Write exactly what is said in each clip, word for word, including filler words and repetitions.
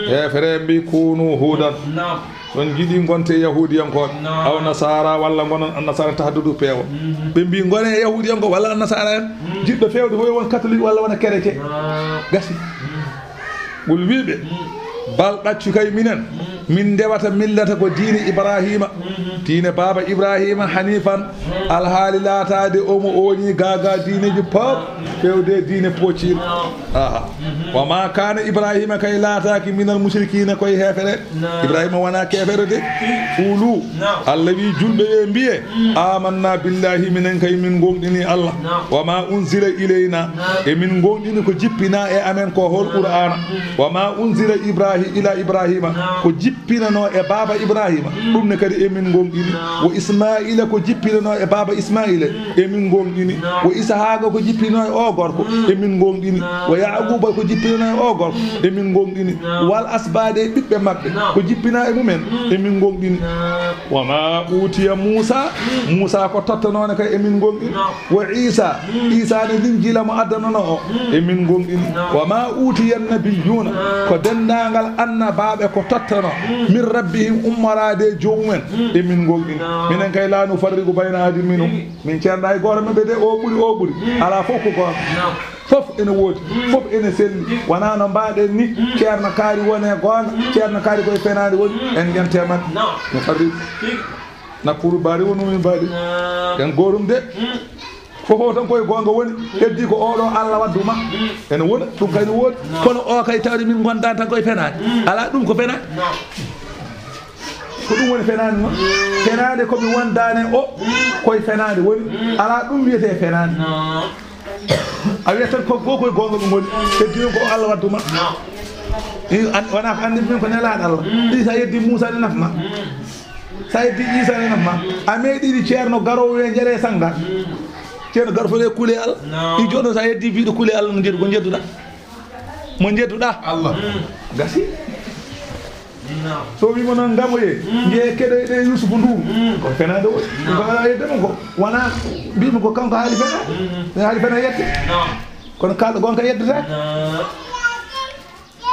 Heefere mbi, "Kunu huudan." Naam. On njiɗi ngonte yahuudiyankooɓe. Naam. Aw nasaara, walla ngonon annasaara, tahdudu peewa. Mhm. Ɓe mbi, "Ngone yahuudiyankooɓe walla annasaara en." Mhm. Jiɗɗo feewde fof yo won katolik walla wona kerecee. Naam. Gasi. Mhm. Ngol wi ɓe, mhm, "Bal, ɗaccu kay minen. Mhm. Min ndewata millata ko diine Ibrahima." Mhm. Diine baaba Ibrahima, hanifan. Mhm. Alhaali laataade omo ooñi gaagaa diineeji pop, feewde diine poocciri. Naam. Aha. Mhm. "Wa ma kana Ibrahima, kay laataaki minal mushrikina, koye heefere." Naam. Ibrahima wona keefere de. Qulu. Naam. Allah wi, julɓe ɓe mbiye, mm, "Amanna billahi, minen kay min gonɗini Allah." Naam. "Wa ma unzila ilayna." Naam. E min gonɗini ko jippina e amen ko hol Qur'aana. Mm. "Wa ma unzila Ibrahi-, ila Ibrahima." Naam. Ko jippinano e baaba Ibrahima. Mm. Ɗum ne kadi e min gonɗini. Naam. "Wa Ismaila," ko jippinano e baaba Ismaila. Mm. E min gonɗini. Naam. "Wa Ishaqa," ko jippinano e o gorko. Mm. E min gonɗini. Naam. "Wa Yaquba," ko jippinano e o gorko. Mm. E min gonɗini. Naam. "Wal asbadi," e ɓiɓɓe maɓɓe. Naam. Ko jippina e mumen. Mm. E min gonɗini. Naam. "Wa ma utiya Musa." Mm. Musa ko tottanoone kay, e min gonɗini. Naam. "Wa Isa." Mm. Isa ne Linjiila mo addanano o. Mm. E min gonɗini. Naam. "Wa ma utiya nabiyuna." Naam. Ko denndaangal annabaaɓe ko tottano. Mm. "Min rabbihim," ummoraade e joomumen. Mm. E min gonɗini. Naam. "Minen kay la nufarriqu bayna ahadin minhum." Mm. Min ceerna hay gooto maɓɓe de, o ɓuri, o ɓuri. Mm. Alaa fof ko goonga. Naam. Fof ene woodi, mm, fof ene selli. Mm. Wonaa no mbaɗen ni, mm, ceerno kaari woni e goonga, mm, ceerno kaari koye fenaande woni, mm, en ngente maɓɓe. Naam. No farri. Mm. Nappuru baari woni min mbaɗi. Naam. En goorum de. Mm. Fof o tan koye goonga woni, mm, heddi ko oɗo Allah waddu ma. Mm. Ene wona, ɗum kay no woodi. Naam. Kono o kay tawde min ngonda tan koye fenaande. Mm. Alaa, ɗum ko fenaande. Naam. Ko ɗum woni fenaande noon. Fenaande ko mi wondaani o, koye fenaande woni. Alaa ɗum wiyetee fenaande. A wiyat tan ko goo koye goonga ɗum woni. Heddi noon ko Allah waddu ma. I, an, wonaa ko anndi min ko nelaaɗo Allah. I, so a yeddi Muusaa ne naf ma. So a yeddi Iisaa ne naf ma. A meeɗiɗi ceerno garoowo e njere sannga. Ceerno garfole kuule Allah. I, jooni so a yeddi biiɗo kuule Allah no njeddu, ko njedduɗaa? Mo njedduɗaa? Allah. Gasi. So wimo noon ngamoye, mm, nje keɗoyɗe Yusufu ndu. Mm. Ko fenaande woni. Ɗum ko ala yeddema ko. Wona mbimi ko kanko haali fena. Mm. Haali fena yedde. No. Kono kalɗo gonka yeddata. No.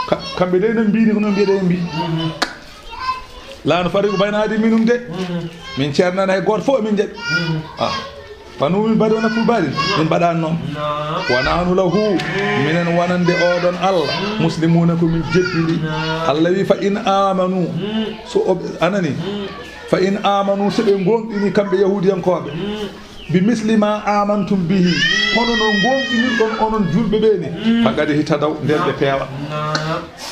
Ka-, kamɓe de no mbini ko noon mbiyeɗe mbi. Mm. La nufarriqu bayna ahadin minhum de. Mm. Min ceernani hay gooto fof min jaɓi. Mm. Ah. Fanu min mbaɗi wona fulbaari, min mbaɗaani noon. Wa nahnu lahu, minen wonande oɗon Allah, muslimuuna ko min jeddidi. Allah wi, "Fa in amanu," so o, anani, "Fa in amanu," so ɓe ngoonɗini kamɓe Yahuudiyankooɓe, "bi misli ma amantum bihi," hono no ngoonɗinirɗon onon julɓe ɓe ni, "faqad ihtadaw," nden ɓe peewa.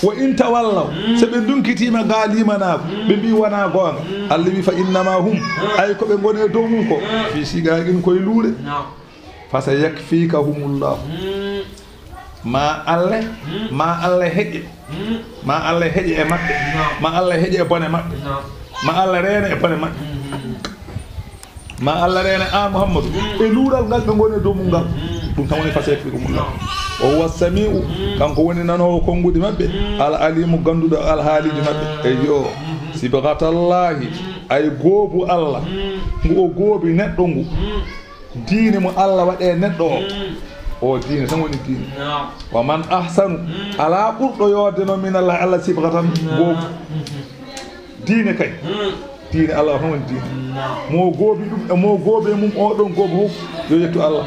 "Wa in tawallaw," so ɓe ndunkitiima gaa limanaagu, ɓe mbi wonaa goonga, Allah wi, "Fa innama hum," ay ko ɓe ngoni e dow mum ko, "fi shiqaqin," koye luure. "Fa sayakfikahumullahu." Ma Allah, ma Allah heƴe, ma Allah heƴe e maɓɓe, ma Allah heƴe e bone maɓɓe, ma Allah reene e bone maɓɓe. Ma Allah reene an Muhammadu e luural ngal ɓe ngoni e dow mum ngal. Ɗum tan woni fasayakfikahumullah. O huwa sami'u, kanko woni nanoowo konnguɗi maɓɓe, al alimu gannduɗo alhaaliiji maɓɓe. Eyyo, sibgatallahi, ay goobu Allah, ngu o goobi neɗɗo ngu. Diine mo Allah waɗe neɗɗo o, o diine tan woni diine. Wa man ahsanu, alaa ɓurɗo yoodde no min Allah, Allah sibgatan goobu. Diine kay. Diine Allah tan woni diine. Mo goobi ɗum, mo goobe mum o ɗon goobo fof, yo yettu Allah.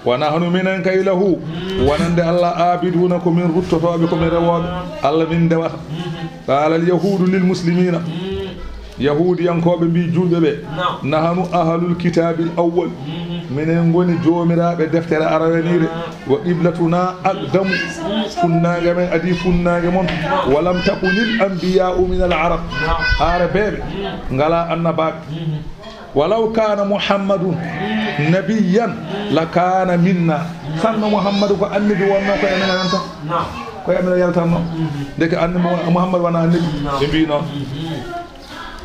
Wa nahnu minen kay lahu, wonande Allah, abiduna ko min ruttotooɓe, ko min rewooɓe. Allah min ndewata. Qala al yahudu lil muslimina. Yahuudiyankooɓe mbii julɓe ɓe, nahanu ahlul kitaabil awwal, minen ngoni joomiraaɓe deftere araweniire, wa qiblatuna aqdamu, funnaange men adii funnaange mon, wa lam takunil anbiya'u min al arab, aarabeeɓe ngalaa annabaaɓe. Walaw kana Muhammadun nabiyyan la kana minna, sanno Muhammadu ko annabi wonno ko e men yalta, ko e men yaltanno. Ndeke annabi Muhammad wona annabi, ɓe mbii noon.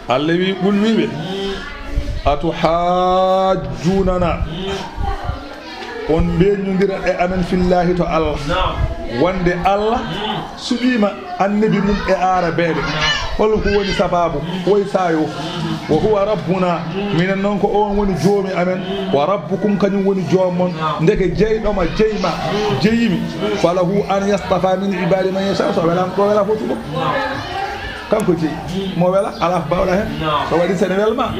Allah wi, qul, wiɓe, atuhajjunana, on mbeññondira e amen fillahi to Allah, wonde Allah suɓiima annabi mum e aarabeeɓe. Hol ko woni sababu? Woy saayo. Wa huwa rabbuna. Minen noon ko oon woni joomi amen. Wa rabbukum, kañum woni joom mon. Ndeke jeyɗoma, jeyma, jeyimi. Falahu an yastafa min ibadi man yasha. So welaama, ɗo wela fof ɗo. Kanko jeyi. Mo wela, alaa ko baawɗa heen. So waɗi sene welma,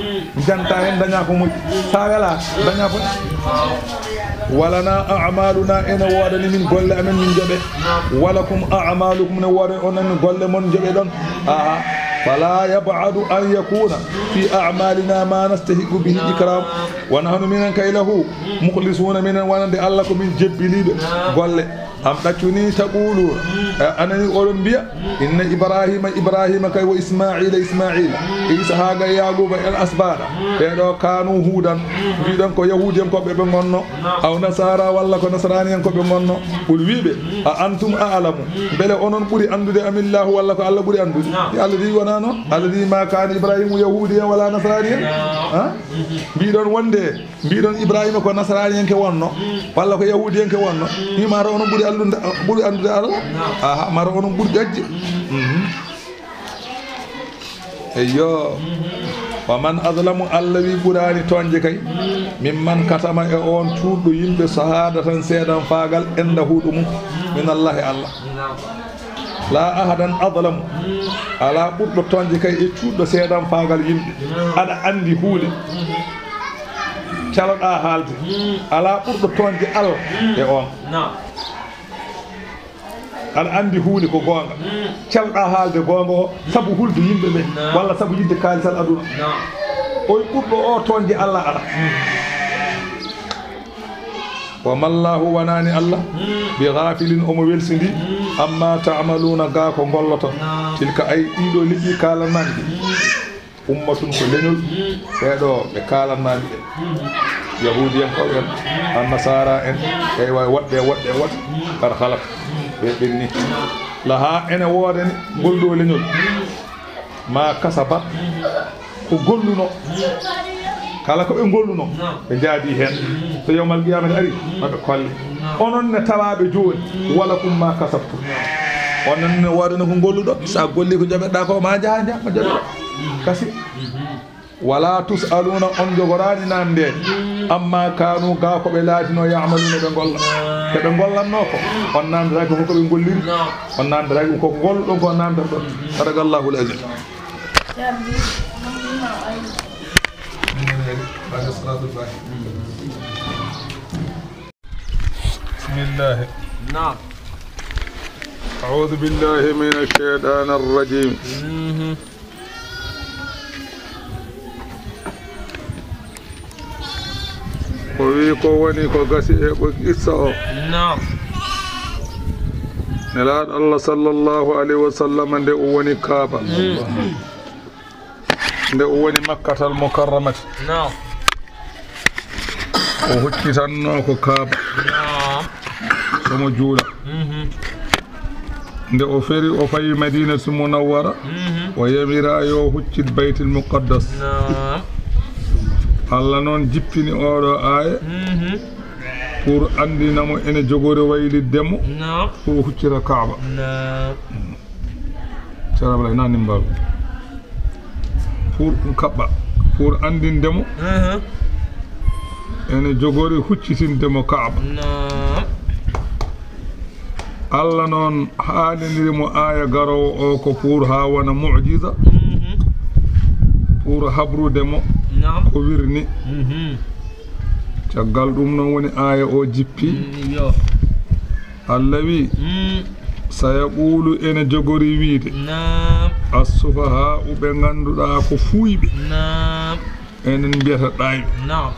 janta heen, daña ko moƴƴi. Sa wela, daña ko. Walana a'maluna, ene woodani min golle amen, min joɓe. Walakum a'malukum, ne woodani onon golle mon, joɓe ɗon. Aha. Fala yab'adu an yakuna fi a'malina ma nastahiqu bihi ikram. Wa nahnu, minen kay, lahu mukhlisuna, minen wonande Allah ko min jebbiliɓe golle. Am ɗaccuni taquluna, e, anani oɗon mbiya, inna Ibrahima, Ibrahima kay, wa Ismaila, Ismaila, e Ishaqa, e Yaquba, el asbada, ɓe ɗo kanu hudan, mbiɗon ko yahudiyankoɓe ɓe ngonno, aw nasara, walla ko nasraniyankoɓe ngonno. Qul, wiɓe, a antum a'lamu, beele onon ɓuri andude, amillahu, walla ko Allah ɓuri andude? Yo Allah wi wona noon. Allah wi ma kana Ibrahimu yahudiyan wala nasraniyan. Ha? Mbiɗon wonde Mbiɗon Ibrahima ko nasaraaniyanke wonno, walla ko yahuudiyanke wonno. Mi mara onon ɓuri allude, ɓuri anndude Allah. Aha, mara onon ɓuri gajje. Mhm. Eyyo. Wa man azlamu, Allah wi ɓuraani toñde kay. Mimman katama, e on cuuɗɗo yimɓe, shahadatan, seedanfaagal, indahu, ɗo mum, min Allahi, Allah. La ahadan azlamu, alaa ɓurɗo toñde kay e cuuɗɗo seedanfaagal yimɓe. Aɗa anndi huunde, caloɗaa haalde. Alaa ɓurɗo toñde Allah e on. Aɗa anndi huunde ko goonga. Caloɗaa haalde goonga o sabu hulde yimɓe ɓe, walla sabu yiɗde kaalisal aduna. Oy ɓurɗo o toñde Allah aɗa. Wa mallahu, wanaani Allah, bi ghafilin, omo welsindi, amma ta'maluna, gaa ko ngolloton. Tilka, ay, ɗiɗo leƴƴi kaalanmaami ɗi. Ummatun, ko leñol, ɓeeɗo ɓe kaalanmaami ɓe. Yahuudiyankooɓe en, annasara en, eywa, woɗɓe, woɗɓe, woɗɓe, qad khalat, ɓe ɓenni. Laha, ene woodani ngol ɗo leñol. Ma kasabat, ko golluno. Kala ko ɓe golluno, ɓe njaadi heen. So yawmal qiyamati ari, ma ɓe kolle. Onon ne tawaaɓe jooni, walakum ma kasabtum. Onon ne woodani ko golluɗo, sa golli ko joɓeɗa ko, ma jaha, jaha, ma joɓeɗa. Kasi. Wala tus'aluna, on jogoraani namde. Amma kanu, gaa ko ɓe laatino, ya'maluna, ɓe ngolla. Ko ɓe ngollanno ko, on namdataake ko, ko ɓe ngolliri. On namdataake ko, ko golluɗon ko, on namdataake ɗon. Sadaqallahul azim. بسم الله. نعم. أعوذ بالله من الشيطان الرجيم. مهم. O wi ko woni ko gasi e ɓo qissa o. Naam. Nelaaɗo Allah sallallahu alayhi wa sallam nde o woni Kaaba. Mm. Nde o woni Makkatal Mukarramati. Naam. O huccitanno ko Kaaba. Naam. Omo juula. Mhm. Nde o feri, o fayi Madinatu Munawwara, mhm, o yamira yo huccit Baytul Muqaddas. Naam. Allah noon jippini oɗo aaya, mhm, pour anndina mo ene jogori waylitde mo, naam, pour o huccita Kaaba. Naam. Ceerno Ablaye, nani mbaru. Pour ɗum kaɓɓa, pour anndinde mo, mhm, ene jogori huccitinde mo Kaaba. Naam. Allah noon haalindiri mo aaya garoowo o ko pour haa wona mu'jiza, mhm, pour habrude mo, naam, ko wirni. Mhm. Caggal ɗum noon woni aaya o jippi. Mm, yo. Allah wi, mm, sayaqulu, ene jogori wiide, naam, assufahaa'u, ɓe ngannduɗaa ko fuuyɓe. Naam. Enen mbiyata ɗaayɓe. Naam.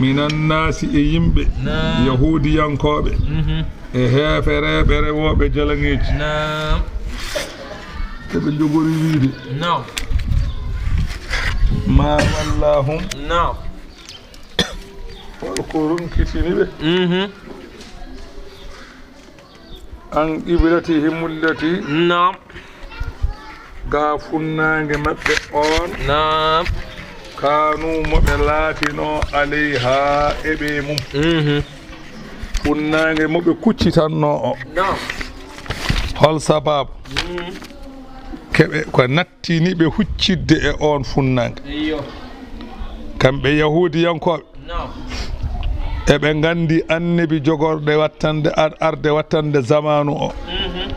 Minan naasi, e yimɓe, naam, yahuudiyankooɓe, mhm, e heefereeɓe rewooɓe jalaŋeeji. Naam. Eɓe jogori wiide, naam, ma wallahum. Naam. Hol ko runkitini ɓe? Mhm. An qiblatihim allati. Naam. Ga funnaange maɓɓe on. Naam. Kanu, mo ɓe laatino, alayha, e ɓe mum. Mhm. Funnaange mo ɓe kuccitanno o. Naam. Hol sababu? Mhm. Eɓe ko nattini ɓe huccitde e oon funnaange. Eyyo. Kamɓe Yahuudiyankooɓe. Naam. Eɓe nganndi Annabi jogorɗe wattande, ar-, arde wattande zamaanu o. Mhm.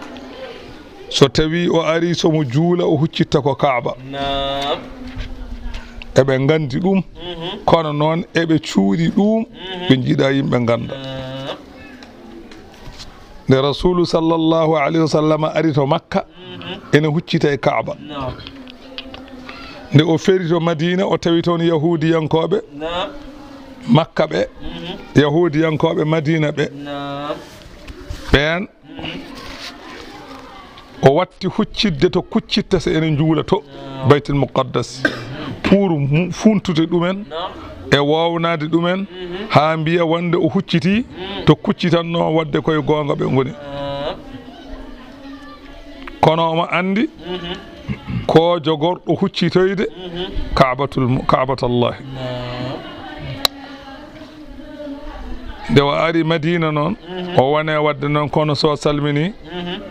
So tawii o arii, so mo juula, o huccitta ko Kaaba. Naam. Eɓe nganndi ɗum. Mhm. Kono noon, eɓe cuuɗi ɗum, mhm, ɓe njiɗaa yimɓe ngannda. Naam. Nde Rasuulu sallallahu alayhi wa sallam ari to Makka, mhm, ene huccita e Kaaba. Naam. Nde o feri to Madiina, o tawi toon Yahuudiyankooɓe, naam, Makka ɓe, mhm, Yahuudiyankooɓe Madiina ɓe. Naam. Ɓeen, mhm, o watti huccitde to kuccitta so ene njuula to, naam, Baytul Muqaddas, pour mu-, funtude ɗumen, naam, e wownaade ɗumen, mhm, haa mbiya wonde o huccitii, mhm, to kuccitannoo waɗde koye goonga ɓe ngoni. Naam. Kono omo anndi, mhm, ko jogorɗo huccitoyde, mhm, Kaabatul mu-, Kaabatallahi. Naam. Nde o ari Madiina noon, mhm, o wone waɗde noon, kono so salminii, mhm,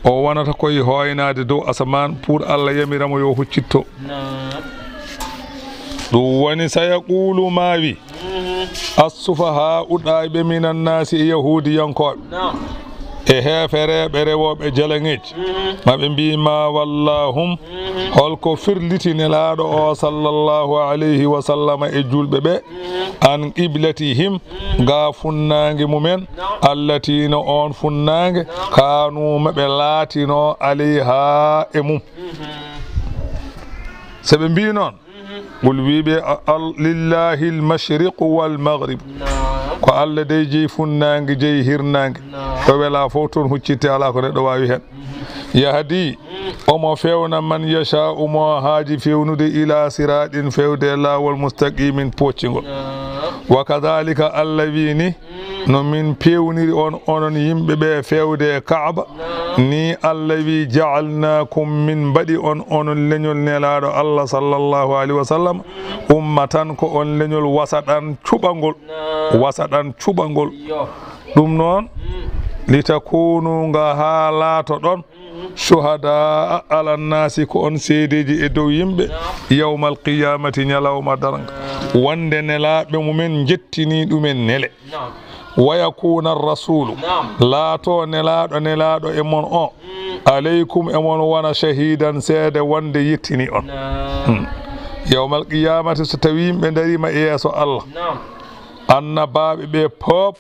o wonata koye hooynaade dow asamaan pour Allah yamira mo yo huccitto. Naam. Ɗum woni, sayaqulu, maa wi, mhm, assufahaa'u, ɗaayɓe, minannaasi, e Yahuudiyankooɓe, naam, e heefereeɓe rewooɓe jalaŋeeji, mhm, ma ɓe mbii, ma wallahum, mhm, holko firliti Nelaaɗo o sallallahu alayhi wa sallam e juulɓe ɓe, mhm, an qiblatihim, mhm, ga funnaange mumen, naam, allati, no oon funnaange, naam, kaanu, ma ɓe laatinoo, alayha, e mum. Mhm. So ɓe mbii noon, mhm, qul, wii ɓe, a-, al-, lillahi al-mashriqu wal maghrib. Naam. Ko Allah dey jeyi funnaange, jeyi hirnaange. Naam. Ɗo welaa fof toon huccitte, alaa ko neɗɗo waawi heen. Mhm. Yahdi, mm, omo fewna man yasha'u, mo haaji fewnude, ila siratin, fewde e laawol, mustaqimin, pooccingol. Naam. Wa kadhalika, Allah wii ni, no min peewniri on, onon yimɓe ɓe, feewde e Kaaba, ni Allah wi, ja'alnaakum, min mbaɗi on, onon leñol Nelaaɗo Allah sallallahu alayhi wa sallam, ummatan, ko on leñol, wasaɗan, cuɓangol, wasaɗan, cuɓangol. Ɗum noon, litakunu, nga haa laatoɗon, shuhadaa alannaasi, ko on seedeeji e dow yimɓe, yawmal qiyaamati, ñalawma darnga, wonde nelaaɓe mumen njettini ɗumen nele. Naam. Wa yakuuna rasuulu, naam, laato nelaaɗo, nelaaɗo e mon o, mm, aleykum, e mon wona shahiidan, seede wonde yettini on. Naam. Hmm. Yawmal qiyaamati, so tawi yimɓe ndariima e yeeso Allah, naam, annabaaɓe ɓe pop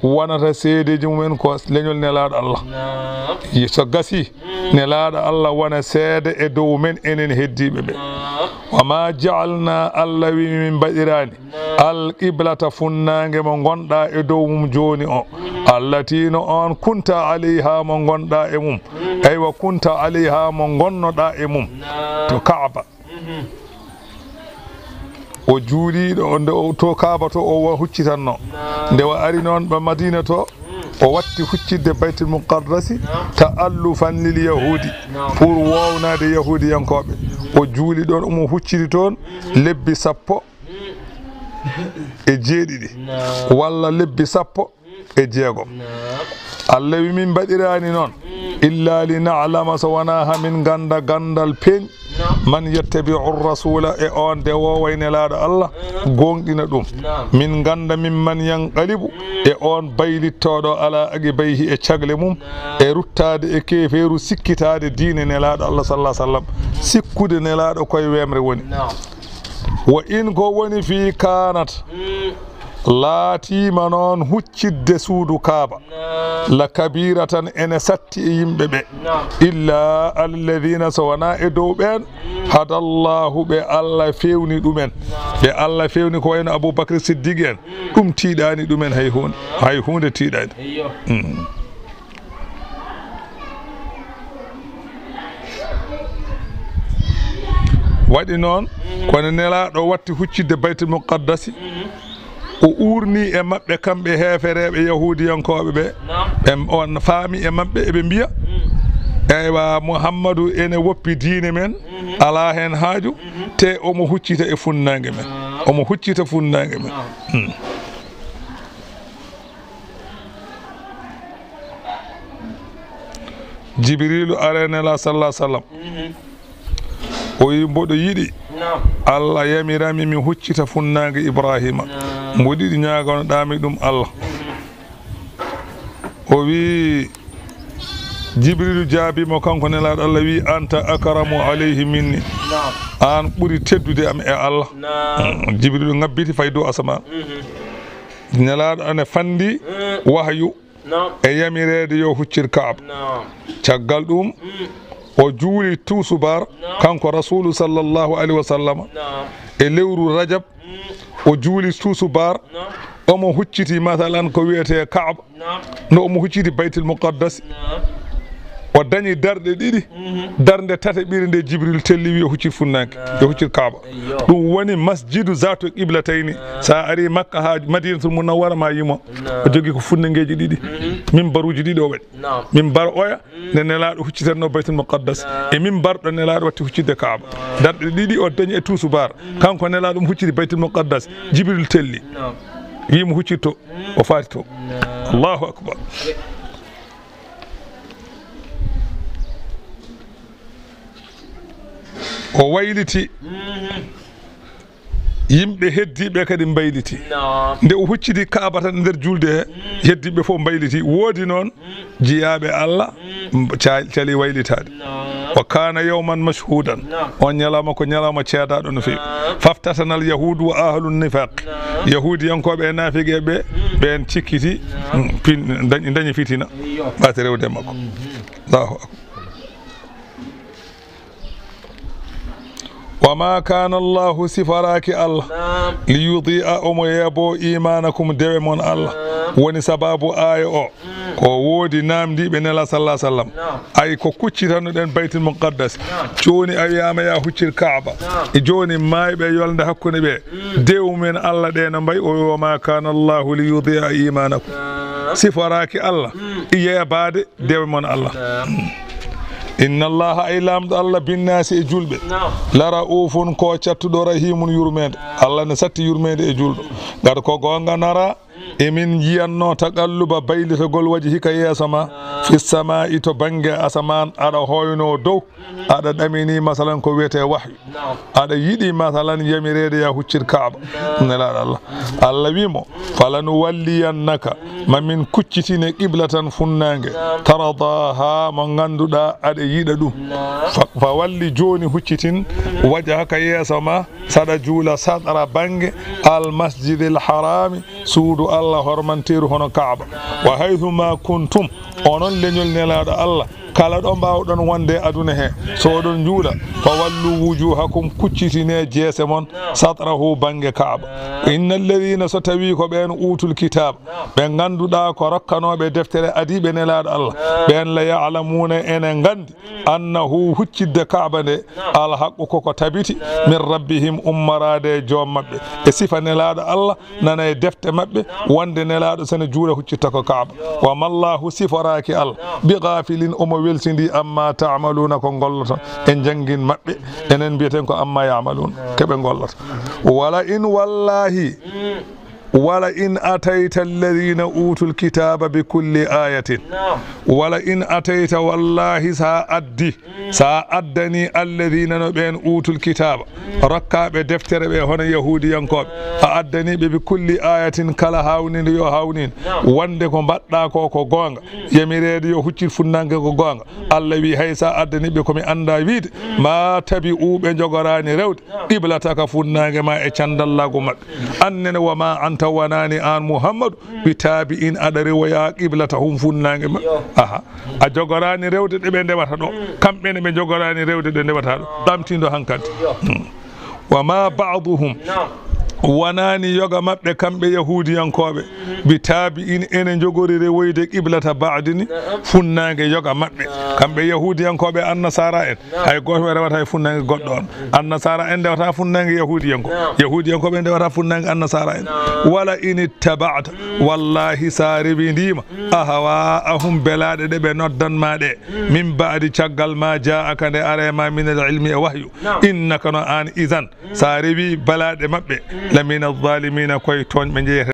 wonata seedeeji mumen ko leñol Nelaaɗo Allah. Naam. Yi-, so gasi, mm, Nelaaɗo Allah wona seede e dow men, enen heddiiɓe ɓe. Naam. Wa maa ja'alnaa, Allah wi, min mbaɗiraani, naam, al qiblata, funnaange mo ngonɗaa e dow mum jooni o, mm, allati, no on, kunta alayha, mo ngonɗaa e mum. Mm. Aywa, kunta alayha, mo ngonnoɗaa e mum. Naam. To Kaaba. Mhm. O juuliiɗo, o nde o to Kaaba to, o wa-, huccitanno. Naam. Nde o ari noon ɓe Madiina to, mm, o watti huccitde Baytul Muqaddasi, naam, ta'allufan lil Yahuudi, naam, pour wownaade Yahuudiyankooɓe. O juuli ɗoon, omo hucciti toon, mhm, lebbi sappo, mm, e jeeɗiɗi, naam, walla lebbi sappo e jeegom. Naam. Allah wi, min mbaɗiraani noon, mm, illa li na'lama, so wonaa haa min ngannda ganndal peeñ, naam, man yattabi'u rasuula, e on dewoowo e Nelaaɗo Allah, mm, gooŋɗina ɗum. Naam. Min ngannda min man yanqalibu, mm, e on baylittooɗo ala aqibayhi, e cagle mum, naam, e ruttaade e keefeeru, sikkitaade diine Nelaaɗo Allah sallallahu alaihi wasallam, sikkude Nelaaɗo koye wemre woni. Naam. Wa in, ko woni fii kaanat, mm, laatiima noon huccitde suudu Kaaba, naam, la kabiratan, ene satti e yimɓe ɓe, naam, illa alladhina, so wonaa e dow ɓeen, mm, hadallahu, ɓe Allah fewni ɗumen, naam, ɓe Allah fewni ko wayno Abu Bakr Siddiq en, mm, ɗum tiiɗaani ɗumen hay huunde, hay huunde tiiɗaani. Eyyo. Mm. Waɗi noon, mhm, kono Nelaaɗo watti huccitde Baytul Muqaddasi, mhm, o uurni e maɓɓe kamɓe heefereeɓe Yahuudiyankooɓe ɓe. Naam. Ɓe, on faami e maɓɓe, eɓe mbiya, mhm, eywa, Muhammadu ene woppi diine men, mhm, alaa heen haaju, mhm, te omo huccita e funnaange men. Naam. Omo huccita funnaange men. Naam. Hmm. Jibriilu ari e Nelaaɗo sallallahu alaihi wasallam. Mhm. O wi, "Mboɗo yiɗi Naam. Allah yamirami mi huccita funnaange Ibraahiima." Naam. Mboɗo yiɗi ñaaganoɗaa mi ɗum Allah. Mhm. O wi, Jibriilu jaabii mo, kanko Nelaaɗo Allah wi, "Anta akramu alayhi minni." Naam. Aan ɓuri teddude am e Allah. Naam. Mm, Jibriilu ŋabbiti fayi dow asamaan. Mhm. Nelaaɗo ene fandi Mm. wahyu Naam. e yamireede yo huccir Kaaba. Naam. Caggal ɗum, Mm. o juuli tuusubaar, Naam. kanko Rasuulu sallallahu alaihi wasallam, Naam. e lewru Rajab, Mm. o juuli tuusubaar, Naam. omo hucciti, masalan, ko wiyetee Kaaba, Naam. no omo hucciti Baytul Muqaddas, Naam. o dañi darɗe ɗiɗi, Mhm. darnde tataɓire nde Jibril telli wi o huccit funnaange, Naam. yo huccit Kaaba. Eyyo. Ɗum woni masjidu zaatu qiblatayni. Naam. Sa ari Makka haa Madinatul Munawwara ma yimo. Naam. O jogi ko funnangeeji ɗiɗi. Mhm. Mimbaruuji ɗiɗi o waɗi. Naam. Mimbar oya, Mm. nde Nelaaɗo huccitanno Baytul Muqaddas. Naam. E mimbar ɗo Nelaaɗo watti huccitde Kaaba. Naam. Darɗe ɗiɗi o dañi e tuusubaar. Mm. Kanko Nelaaɗo mo hucciti Baytul Muqaddas. Mm. Jibril telli. Naam. Wi mo huccitto. Mm. O faati to. Naam. Allahu akbar. O wayliti. Mhm. Yimɓe heddiiɓe kadi mbayliti. Naam. Nde o hucciti Kaaba tan nder julde he, Mm. heddiiɓe fof mbayliti. Woodi noon Mm. jiyaaɓe Allah, Mm. m-, ca-, cali waylitaade. Naam. Wa kana yawman mashhudan. Naam. On ñalawma ko ñalawma ceedaaɗo no feewi. Naam. Faftatanal yahuudu wa ahlun nifaq. Naam. Yahuudiyankooɓe e naafiqeeɓe ɓe, Mm. ɓeen cikkiti, Naam. mm, pin-, dañ-, dañi fitina. Iyo. Ɓaati rewde e makko. Mhm. Allahu akbar. Wa ma kana Allahu, siforaaki Allah, Naam. li yudi'a, omo yeebo, imanakum, dewe mon Allah. Naam. Woni sababu aaya o. Mm. Ko woodi naamndiiɓe Nela sallallahu alaihi wasallam. Naam. Ay ko kuccitanoɗen Baytul Muqaddas. Naam. Jooni a wiyaama ya huccir Kaaba. Naam. E jooni maayɓe yolnde hakkunde ɓe. Mm. Dewu men Allah ɗe no mbayi? O wi, "Wa ma kana Allahu li yudi'a imanakum." Naam. Siforaaki Allah Mm. yeebaade dewe mon Allah. Naam. Inna Allaha, ay Laamɗo Allah, binnaasi, e julɓe. Naam. La ra'ufun, ko cattuɗo, rahimun, yurmeende. Naam. Allah ne satti yurmeende e julɗo. Ngati ko goonga nara, Mm. emin njiyanno taqalluba, baylitagol, wajhika, yeeso ma, Naam. fi samaa'i, to bannge asamaan, aɗa hoyno dow, Mhm. aɗa ɗamini, masalan, ko wiyetee wahyu. Naam. Aɗa yiɗi, masalan, yamireede ya huccir Kaaba. Naam. Nelaaɗo Allah. Allah wi mo, "Falanuwalliyannaka, ma min kuccitine, qiblatan, funnaange, Naam. tardaha, mo ngannduɗaa aɗa yiɗa ɗum. Naam. Fa, fa walli, jooni huccitin, Mhm. wajhaka, yeeso ma, saɗa juula, satra, bannge, al masjidil harami, suudu Allah hormanteeru hono Kaaba. Wa haythu ma kuntum, onon leñol Nelaaɗo Allah, kala ɗo mbaawɗon wonde e aduna he, so oɗon njuula, fa wallu wujuhakum, kuccitine jeese mon, satrahu, bannge Kaaba. Inna alladhina, so tawi ko ɓeen, utul kitaaba, ɓe ngannduɗaa ko rokkanooɓe deftere adiiɓe Nelaaɗo Allah, ɓeen la ya'lamuna, ene nganndi, annahu, huccitde Kaaba nde, al haqqu, koko tabiti, min rabbihim, ummoraade e joom maɓɓe." E sifa Nelaaɗo Allah, nana e defte maɓɓe, wonde Nelaaɗo sene juula huccitta ko Kaaba. Wa mallahu, siforaaki Allah, bi ghafilin, omo welsindi, amma ta'maluna, ko ngolloton. En janngin maɓɓe, enen mbiyaten ko amma ya'malun, ko ɓe ngollata. Wala in, wallahi, wala in atayta alladhina utul kitaba bi kulli ayatin. Naam. Wala in atayta, wallahi, sa addi, sa addani alladhina, no ɓeen, utul kitaba, rokkaaɓe deftere ɓe, hono yahuudiyankooɓe, a addani ɓe bi kulli ayatin, kala haawninde yo haawninde, Naam. wonde ko mbaɗɗa ko ko goonga, yamireede yo huccit funnaange ko goonga. Allah wi, hay sa addani ɓe ko mi annda wiide, ma tabi'u, ɓe njogoraani rewde, qiblataka, funnaange ma e candallaagu maɓɓe. An nene, wa ma anta, wonaani aan Muhammadu, bi tabi'in, aɗa rewoya qiblatahum, funnaange maɓɓe. Aha. A jogoraani rewde ɗe ɓe ndewata ɗo. Kamɓe ne ɓe njogoraani rewde ɗe ndewata ɗo. Ɓamtindo hankadi. Hmm. Wa ma ba'duhum. Naam. Wonaani yoga maɓɓe kamɓe yahuudiyankooɓe. Bi tabi'in, ene njogori rewoyde qiblata ba'dini, Naam. funnaange yoga maɓɓe. Naam. Kamɓe yahuudiyankooɓe, annasaara en, Naam. hay gooto ɓe rewata e funnaange goɗɗo on. Annasaara en ndewata funnaange yahuudiyanko. Naam. Yahuudiyankooɓe ndewata funnaange annasaara en. Naam. Wala in ittaba'ta, wallahi sa rewindiima, ahwa'ahum, belaaɗe ɗe ɓe noddan ma ɗe, min ba'di, caggal ma ja'aka, nde are ma, min al ilmi, e wahyu. Naam. Innaka, no aan, idan, sa rewi belaaɗe maɓɓe, la mina zalimina, koye tooñɓe njeyete.